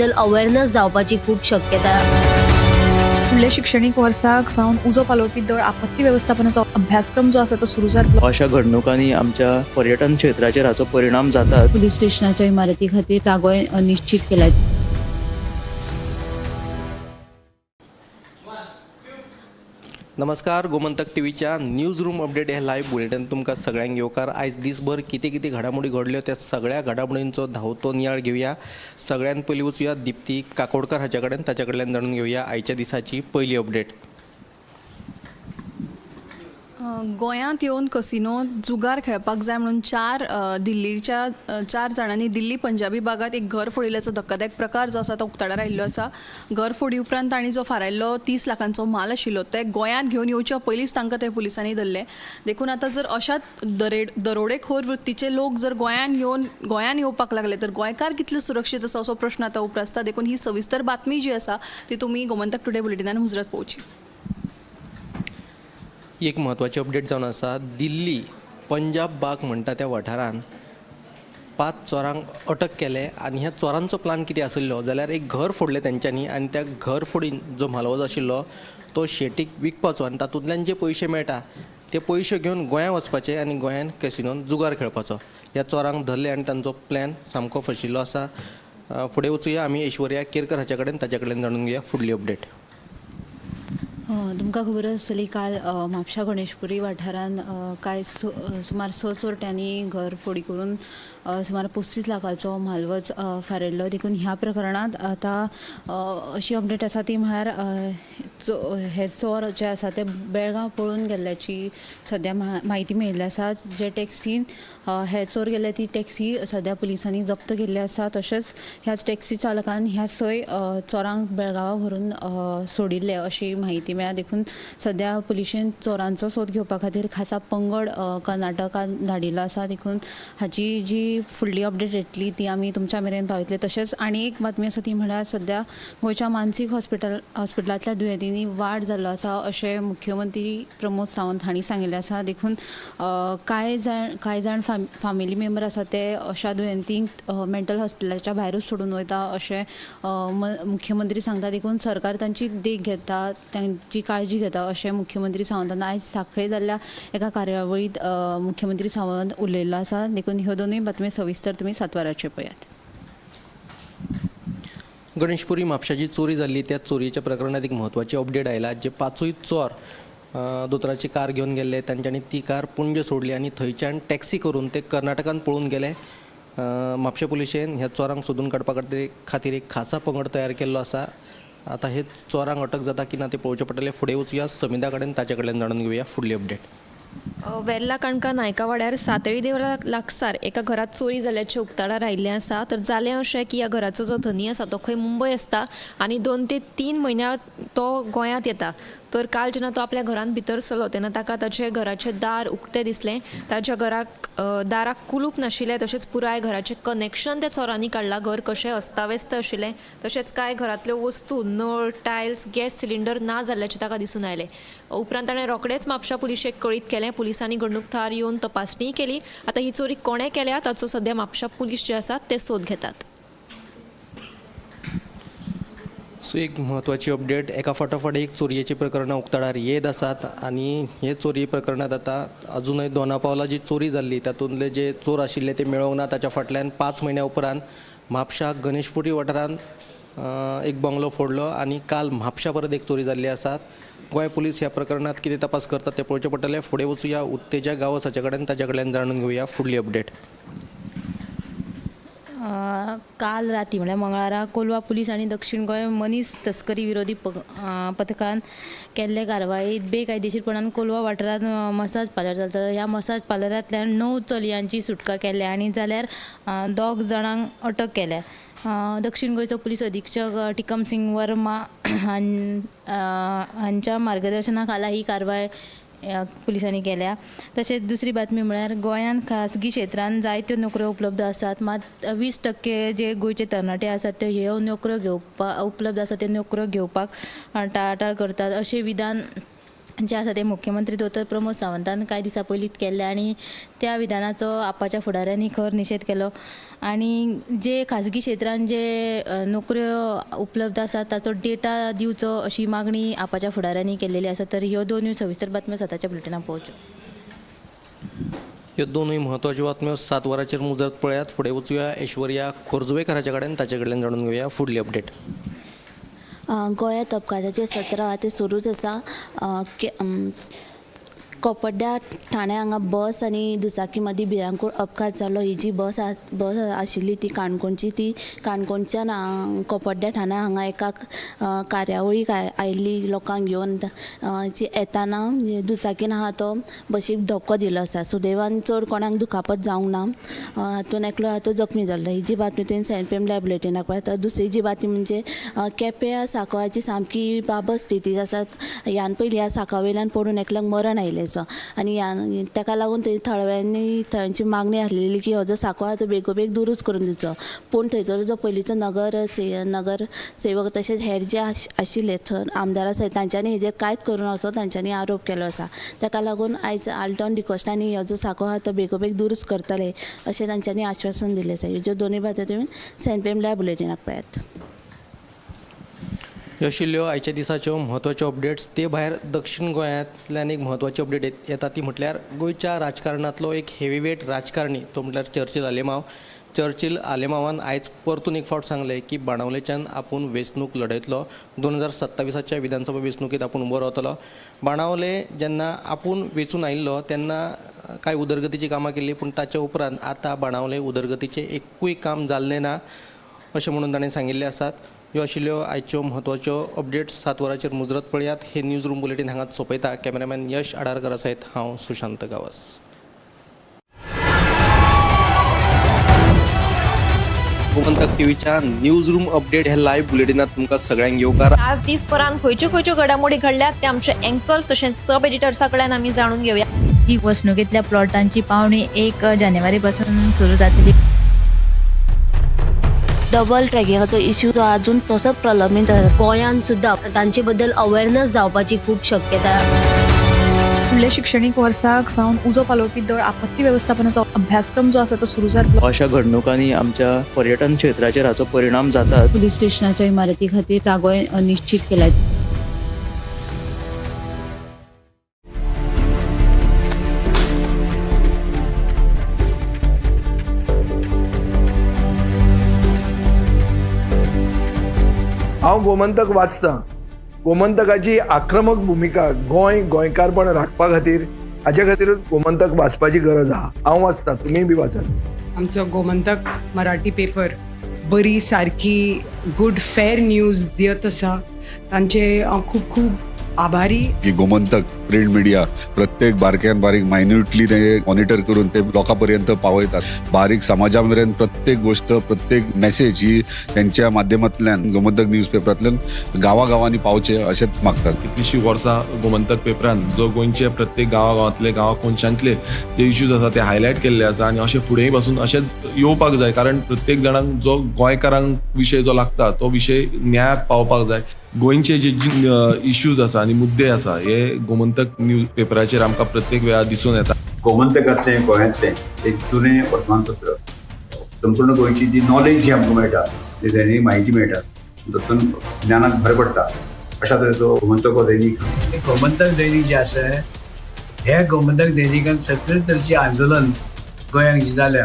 बद्दल अवेअरनेस जावपाची खूब शक्यता. फुडल्या शिक्षणीक वर्साक सावन उजो पालोवपी दळ आपत्ती वेवस्थापनाचो अभ्यासक्रम जो आसा तो सुरू जातलो. अशा घडणुकांनी आमच्या पर्यटन क्षेत्राचेर हाचो परिणाम जाता. पुलीस स्टेशनाच्या इमारती खातीर जागोय निश्चित केला. नमस्कार, गोमंतक टी व्हीच्या न्यूज रूम अपडेट ह्या लायव्ह बुलेटिन तुमकां सगळ्यांक येवकार. आयज दीसभर कितें कितें घडामोडी घडल्यो त्या सगळ्या घडामोडींचो धांवतो नियाळ घेवया. सगळ्यान पयलीं वचुया दिप्ती काकोडकर हाच्या कडेन, ताच्या कडल्यान जाणून घेवया आयच्या दिसाची पयली अपडेट. गोंयांत येवन कसिनो जुगार खेळपाक जाय म्हणून चार दिल्लीच्या चार जाणांनी दिल्ली पंजाबी बागात एक घर फोडिल्ल्याचो धक्कादायक प्रकार जो आसा तो उक्ताडार आयिल्लो आसा. घर फोडी उपरांत तांणी जो फारायल्लो 30 लाखांचो म्हाल आशिल्लो ते गोंयांत घेवन येवच्या पयलींच तांकां ते पुलिसांनी धरले. देखून आतां जर अशाच दरोडेखोर वृत्तीचे लोक जर गोंयांत येवपाक लागले तर गोंयकार कितले सुरक्षीत आसा असो प्रश्न आतां उप्रासता. देखून ही सविस्तर बातमी जी आसा ती तुमी गोमंतक टुडे बुलेटिनान मुजरत पळोवची. एक म्हत्वाची अपडेट जावन आसा, दिल्ली पंजाब बाग म्हणटा त्या वाठारान 5 चोरांक अटक केले आनी ह्या चोरांचो प्लान कितें आशिल्लो जाल्यार एक घर फोडलें तेंच्यांनी आनी त्या घर फोडीन जो म्हालवज आशिल्लो तो शेटीक विकपाचो आनी तातूंतल्यान जे पयशे मेळटा ते पयशे घेवन गोंया वचपाचे आनी गोंयान कॅसिनोन जुगार खेळपाचो. ह्या चोरांक धरले आनी तांचो प्लॅन सामको फशिल्लो आसा. फुडें वचुया आमी ऐश्वर्या केरकर हाच्या कडेन, ताच्या कडेन जाणून घेवया फुडली अपडेट. तुमकां खबर आसतली काल म्हापशा गणेशपुरी वाठारान कांय सुमार 6 चोरट्यांनी घर फोडी करून सुमार 35 लाखाचो म्हालवज फारयल्लो. देखून ह्या प्रकरणांत आतां अशी अपडेट आसा ती म्हळ्यार हे चोर जे आसा ते बेळगांव पळून गेल्ल्याची सद्या म्हायती मेळिल्ली आसा. जे टॅक्सीन हे चोर गेल्ले ती टॅक्सी सद्या पुलिसांनी जप्त केल्ली आसा. तशेंच ह्याच टॅक्सी चालकान ह्या 6 चोरांक बेळगांवा व्हरून सोडिल्ले अशी म्हायती मेळ्ळ्या. देखून सद्या पुलिशेन चोरांचो सोद घेवपा खातीर खासा पंगड कर्नाटकान धाडिल्लो आसा. देखून हाची जी फुडली अपडेट येतली ती आमी तुमच्या मेरेन पावयतले. तशेंच आनी एक बातमी आसा ती म्हळ्यार सद्या गोंयच्या मानसीक हॉस्पिटलांतल्या दुयेंतींनी वाड जाल्लो आसा अशें मुख्यमंत्री प्रमोद सावंत हांणी सांगिल्लें आसा. देखून कांय जाण फामिली मेंबर आसा ते अशा दुयेंतींक मेंटल हॉस्पिटलाच्या भायरूच सोडून वयता अशें मुख्यमंत्री सांगता. देखून सरकार तांची देख घेता, तांची काळजी घेता अशें मुख्यमंत्री सावंतान आयज सांखळे जाल्ल्या एका कार्यावळींत मुख्यमंत्री सावंत उलयल्लो आसा. देखून ह्यो दोनूय बातम्यो सविस्तर तुमी 7 वरांचेर पळयात. गणेशपुरी म्हापशाची चोरी जाल्ली त्या चोरयेच्या प्रकरणात एक म्हत्वाची अपडेट आयला. जे 5 चोर दोतोराची कार घेवन गेल्ले तांच्यांनी ती कार पुणजे सोडली आनी थंयच्यान टॅक्सी करून ते कर्नाटकान पळून गेले. म्हापशें पुलिशेन ह्या चोरांक सोदून काडपा खातीर एक खासा पंगड तयार केल्लो आसा. आतां हे चोरांक अटक जाता की ना तें पळोवचें पडटलें. फुडें वचुया समिधा कडेन, ताचे कडल्यान जाणून घेवया फुडली अपडेट. वेर्ला काणका नायकावाड्यार सातळी देवळा लागसार एका घरात चोरी जाल्ल्याचें उक्ताडार आयिल्लें आसा. तर जालें अशें की ह्या घराचो जो धनी आसा तो खंय मुंबय आसता आनी 2 ते 3 म्हयन्या तो गोंयांत येता. तर काल जेन्ना तो आपल्या घरांत भितर सरलो तेन्ना ताका ताचे घराचें दार उक्तें दिसलें. ताच्या घराक दाराक कुलूप नाशिल्लें, तशेंच पुराय घराचें कनेक्शन त्या चोरांनी काडलां. घर कशें अस्ताव्यस्त आशिल्लें, तशेंच कांय घरांतल्यो वस्तू, नळ, टायल्स, गॅस सिलिंडर ना जाल्ल्याचें ताका दिसून आयलें. उपरांत ताणें रोखडेंच म्हापशा पुलिशेक कळीत केलें. पुलिसांनी घडणूक थळार येवन तपासणी केली. आतां ही चोरी कोणें केल्या ताचो सद्या म्हापशा पुलीस जे आसात ते सोद घेतात. सो एक म्हत्वाची अपडेट, एका फाटोफाट एक चोरयेची प्रकरणां उक्ताडार येत आसात आनी हे चोरये प्रकरणांत आतां अजुनय दोना पावला जी चोरी जाल्ली तातूंतले जे चोर आशिल्ले ते मेळोंक ना. ताच्या फाटल्यान 5 म्हयन्या उपरांत म्हापशा गणेशपुरी वाठारांत एक बंगलो फोडलो आनी काल म्हापशा परत एक चोरी जाल्ली आसा. गोंय पुलीस ह्या प्रकरणांत कितें तपास करतात तें पळोवचें पडटलें. फुडें वचुया उत्तेजा गांवस हाचे कडेन, ताच्या कडल्यान जाणून घेवया फुडली अपडेट. काल राती म्हळ्यार मंगळारा कोलवा पुलीस आनी दक्षिण गोंय मनीस तस्करी विरोधी पथकान केल्ले कारवायेंत बेकायदेशीरपणान कोलवा वाठारांत मसाज पार्लर चलता. ह्या मसाज पार्लरांतल्यान 9 चलयांची सुटका केल्या आनी जाल्यार 2 जाणांक अटक केल्या. दक्षिण गोंयचो पुलीस अधीक्षक टिकम सिंग वर्मा हांच्या मार्गदर्शना खाला ही कारवाय पुलिसांनी केल्या. तशेंच दुसरी बातमी म्हळ्यार गोंयांत खासगी क्षेत्रांत जायत्यो नोकऱ्यो उपलब्ध आसात, मात 20% जे गोंयचे तरणाटे आसात ते ह्यो नोकऱ्यो घेवपाक उपलब्ध आसा त्यो नोकऱ्यो घेवपाक टाळाटाळ करतात अशें विधान जें आसा तें मुख्यमंत्री दोतोर प्रमोद सावंतान कांय दिसां पयलींच केल्लें आनी त्या विधानाचो आपाच्या फुडाऱ्यांनी खर निशेध केलो आनी जे खाजगी क्षेत्रान जे नोकऱ्यो उपलब्ध आसात ताचो डेटा दिवचो अशी मागणी आपाच्या फुडाऱ्यांनी केल्लेली आसा. तर ह्यो दोनूय सविस्तर बातम्यो 7च्या बुलेटिनाक पळोवच्यो. ह्यो दोनूय म्हत्वाच्यो बातम्यो 7 वरांचेर मुजरत पळयात. फुडें वचुया ऐश्वर्या खोर्जुवेकराच्या कडेन, ताचे कडल्यान जाणून घेवया फुडली अपडेट. गोंयांत अपघाताचें सत्र आहा तें सुरूच आसा. कोपड्ड्या ठाणे हांगा बस आनी दुचाकी मदीं भिरांकूळ अपघात जालो. ही जी बस आशिल्ली ती काणकोणची, ती काणकोणच्यान कोपड्ड्या ठाण्या हांगा एका कार्यावळीक आयिल्ली लोकांक घेवन जी येताना दुचाकीन आहा तो बशीक धपको दिलो आसा. सुदैवान चड कोणाक दुखापत जावंक ना, हातून एकलो आहा तो जखमी जाल्लो. ही जी बातमी तुवें 7 PM live बुलेटिनाक पळयता. दुसरी जी बातमी म्हणजे केप्यां सांकवाची सामकी बाबत स्थिती आसा. ह्यान पयलीं ह्या सांकवा वयल्यान पडून एकल्याक मरण आयिल्लें आसा आनी ताका लागून थंय थळाव्यांनी थळ्यांची मागणी आसलेली की हो जो सांकव आहा तो बेगोबेग दुरुस्त करून दिवचो. पूण थंयसर जो पयलींचो नगर सेवक तशेंच हेर जे आशिल्ले थंय आमदार आसा तांच्यांनी हेजेर कांयच करूं ना असो तांच्यांनी आरोप केलो आसा. ताका लागून आयज आल्टॉन डिकोस्टांनी हो जो सांकव आहा तो बेगोबेग दुरुस्त करतले अशें तांच्यांनी आश्वासन दिलें आसा. ह्यो दोनूय बातम्यो तुमी 7 PM live बुलेटिनाक पळयात. ह्यो आशिल्ल्यो आयच्या दिसाच्यो म्हत्वाच्यो अपडेट्स. ते भायर दक्षिण गोंयांतल्यान एक म्हत्वाची अपडेट येता ती म्हटल्यार गोंयच्या राजकारणांतलो एक हेवीवेट राजकारणी तो म्हटल्यार चर्चिल आलेमांव. चर्चिल आलेमांवान आयज परतून एक फावट सांगलें की बाणावलेच्यान आपूण वेंचणूक लढयतलो, 2027च्या विधानसभा वेंचणुकेंत आपूण उबो रावतलो. बाणावले जेन्ना आपूण वेंचून आयिल्लो तेन्ना कांय उदरगतीचीं कामां केल्लीं, पूण ताच्या उपरांत आतां बाणावले उदरगतीचें एकूय काम जाल्लें ना अशें म्हणून ताणें सांगिल्लें आसात. ह्यो आशिल्ल्यो आयच्यो म्हत्वाच्यो अपडेट्स. 7 वरांचेर मुजरत पळयात. हे न्यूज रूम बुलेटीन हांगाच सोंपयता. कॅमेरामॅन यश आडारकर सयत हांव सुशांत गांवस. गोमंतक टीव्हीच्या न्यूज रूम अपडेट हे लायव्ह बुलेटिनात तुमकां सगळ्यांक येवकार. आज दीसभरान खंयच्यो खंयच्यो घडामोडी घडल्यात ते आमचे अँकर्स तशेंच सब एडिटर्सा कडल्यान आमी जाणून घेवया. ही वसणुकेंतल्या प्लॉटांची पावणी 1 जानेवारी पासून सुरू जातली. डबल ट्रॅकिंगाचो इश्यू जो अजून तसोच प्रलंबीत आसा. गोंयांत सुद्दां तांचे बद्दल अवेअरनेस जावपाची खूब शक्यता. फुडल्या शिक्षणीक वर्साक सावन उजो पालोवपी दळ आपत्ती वेवस्थापनाचो अभ्यासक्रम जो आसा तो सुरू जातलो. अशा घडणुकांनी आमच्या पर्यटन क्षेत्राचेर हाचो परिणाम जाता. पुलीस स्टेशनाच्या इमारती खातीर जागोय निश्चित केला. हांव गोमंतक वाचतां. गोमंतकाची आक्रमक भुमिका गोंय गोंयकारपण राखपा खातीर हाजे खातीरूच गोमंतक वाचपाची गरज आहा. हांव वाचतां, तुमीय बी वाचात. आमचो गोमंतक मराठी पेपर बरी सारकी गुड फेर न्यूज दियत आसा, तांचे हांव खूब खूब आभारी. की गोमंतक प्रिंट मिडिया प्रत्येक बारक्यान बारीक मायन्युटली ते मॉनिटर करून ते लोकां पर्यंत पावयतात. बारीक समाजा मेरेन प्रत्येक गोष्ट, प्रत्येक मेसेज ही त्यांच्या माध्यमांतल्यान गोमंतक न्यूज पेपरांतल्यान गांवागांवांनी पावचे अशेंच मागतात. कितलीशीं वर्सां गोमंतक पेपरान जो गोंयचे प्रत्येक गांवागांवांतले, गांवा कोनशांतले जे इश्यूज आसा ते हायलायट केल्ले आसा आनी अशें फुडेंय पासून अशेंच येवपाक जाय, कारण प्रत्येक जाणांक जो गोंयकारांक विशय जो लागता तो विशय न्यायाक पावपाक जाय. गोंयचे जे इश्यूज आसा आनी मुद्दे आसा हे गोमंतक न्यूज पेपराचेर आमकां प्रत्येक वेळार दिसून येता. गोमंतकांतलें गोंयांतलें एक जुनें वर्तमानपत्र, संपूर्ण गोंयची जी नॉलेज जी आमकां मेळटा, जी दैनीक म्हायती मेळटा, तातूंत ज्ञानाक भर पडटा. अशा तरेचो गोमंतक हो दैनीक. गोमंतक दैनीक जें आसा हे गोमंतक दैनिकान सगळे तरेचें आंदोलन गोंयांत जें जाल्या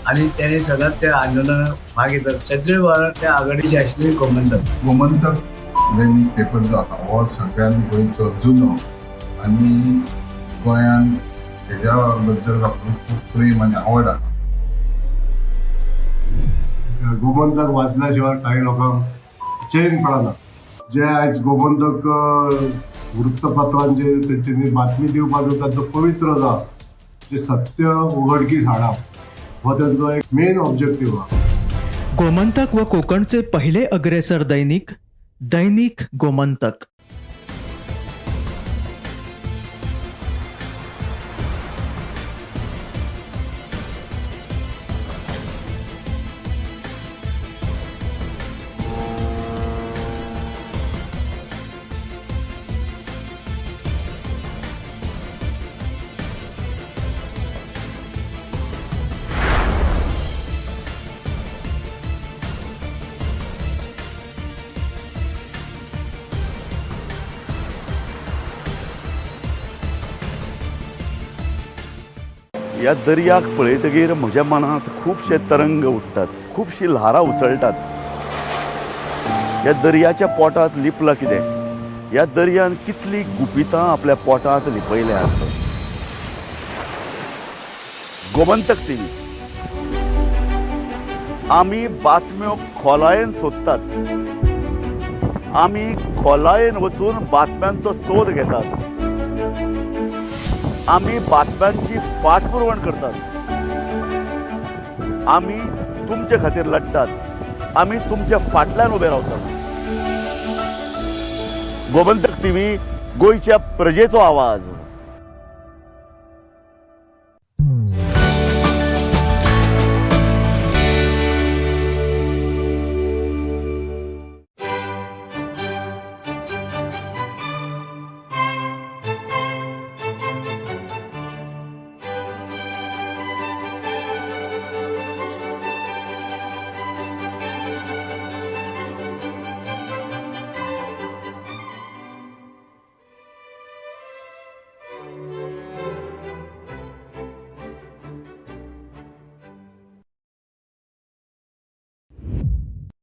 आनी तेणे सदांच त्या आंदोलनाक भाग घेतात. सगळे वावर त्या आघाडीचे आशिल्ले गोमंतक. गोमंतक दैनीक पेपर जो आसा हो सगळ्यात गोंयचो जुनो आनी गोंयांत हेज्या बद्दल लोकांक खूब प्रेम आनी आवड आसा. गोमंतक वाचल्या शिवाय काही लोकांक चैन पडना. जे आयज गोमंतक वृत्तपत्रान जे तेंच्यांनी बातमी दिवपाचो तांचो पवित्र जो आसा, जे सत्य उघडकीस हाडप हो तेंचो एक मेन ऑब्जेक्टीव आहा. गोमंतक व कोकणचे पहिले अग्रेसर दैनिक दैनिक गोमंतक. ह्या दर्याक पळयतगीर म्हज्या मनांत खुबशे तरंग उठ्ठात, खुबशीं ल्हारां उसळटात. ह्या दर्याच्या पोटांत लिपलां कितें? ह्या दर्यान कितलीं गुपितां आपल्या पोटांत लिपयल्यांत? गोमंतक टीव्ही, आमी बातम्यो खोलायेन सोदतात, आमी खोलायेन वचून बातम्यांचो सोद घेतात, आमी बातम्यांची फाटपुरवण करतात, आमी तुमचे खातीर लडटात, आमी तुमच्या फाटल्यान उबे रावतात. गोमंतक टीव्ही, गोंयच्या प्रजेचो आवाज.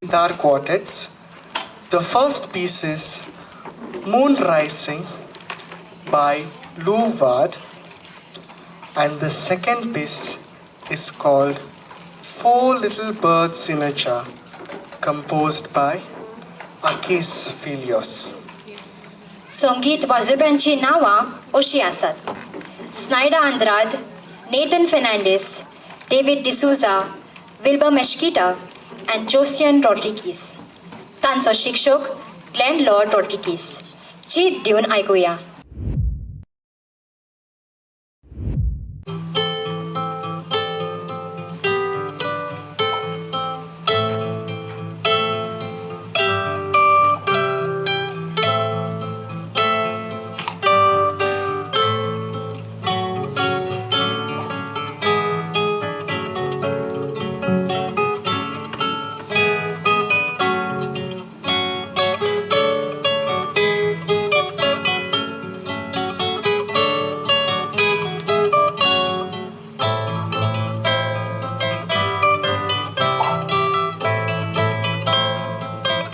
Sitar quartets. The first piece is Moon Rising by Lou Ward, and the second piece is called Four Little Birds in a Jar, composed by Akis Filios. संगीत वाजोवप्यांची नांवां अशीं आसात: Snaida Andrade, Nathan Fernandes, David D'Souza, Wilbur Mesquita आनी जोसियन रॉड्रिगीस. तांचो शिक्षक Glenn Lord Rodrigues. चीत दिवन आयकुया.